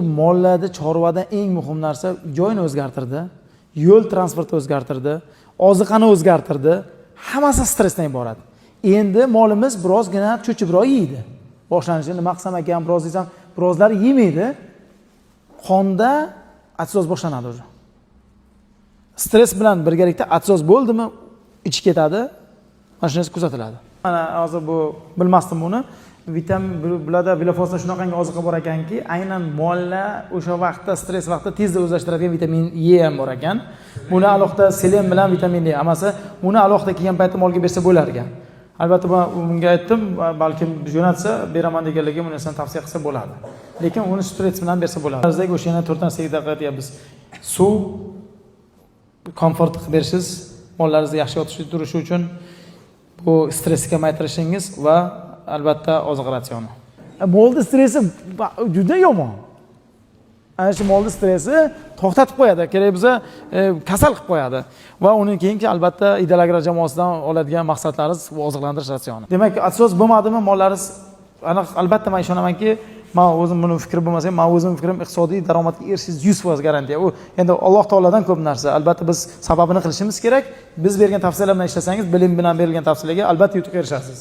Mollarda, chorvada eng muhim narsa joyini o'zgartirdi, yo'l transportni o'zgartirdi, oziqani o'zgartirdi. Hammasi stressdan iborat. Endi molimiz birozgina cho'chibroq yeydi. Boshlanishi nima qilsam ekan, biroz desam, birozlari yemaydi. Qonda atsidoz boshlanadi уже. Stress bilan birgalikda atsidoz bo'ldimi, ichi ketadi. Mana shu narsa kuzatiladi. Mana hozir bu bilmasdim buni. Vitamin bularda Vilafosda shunaqangi oziqa bor ekanki, aynan mollar o'sha vaqtda, stress vaqtida tezda o'zlashtiradigan vitamin E ham bor ekan. Buni alohida selen bilan vitamin D hammasi, buni alohida kelgan paytda molga bersa bo'lar ekan. Albatta, man unga aytdim, balkim jo'natsa beraman deganligi, bu narsani tavsiya qilsa bo'ladi. Lekin uni stress bilan bersa bo'ladi. O'sha yana to'rt narsaga diqqat aytyapmiz. Suv, komfort qilib berishingiz, mollaringizni yaxshi yotishi, turishi uchun, bu stressni kamaytirishingiz va albatta oziq ratsioni. Molni stressi juda yomon. Ana shu molni stressi to'xtatib qo'yadi, kerak bo'lsa kasal qilib qo'yadi. Va undan keyingi albatta Ideal Agrar jamoasidan oladigan maqsadlaringiz bu oziqlantirish ratsioni. Demak, atsidoz bo'lmadimi mollaringiz aniq, albatta man ishonamanki, man o'zim buni fikrim bo'lmasa ham, man o'zim fikrim, iqtisodiy daromadga erishishingiz 100% garantiya. U endi Alloh taolodan ko'p narsa. Albatta biz sababini qilishimiz kerak. Biz bergan tavsiyalar bilan ishlasangiz, bilim bilan berilgan tavsiyalarga albatta yutuqqa erishasiz.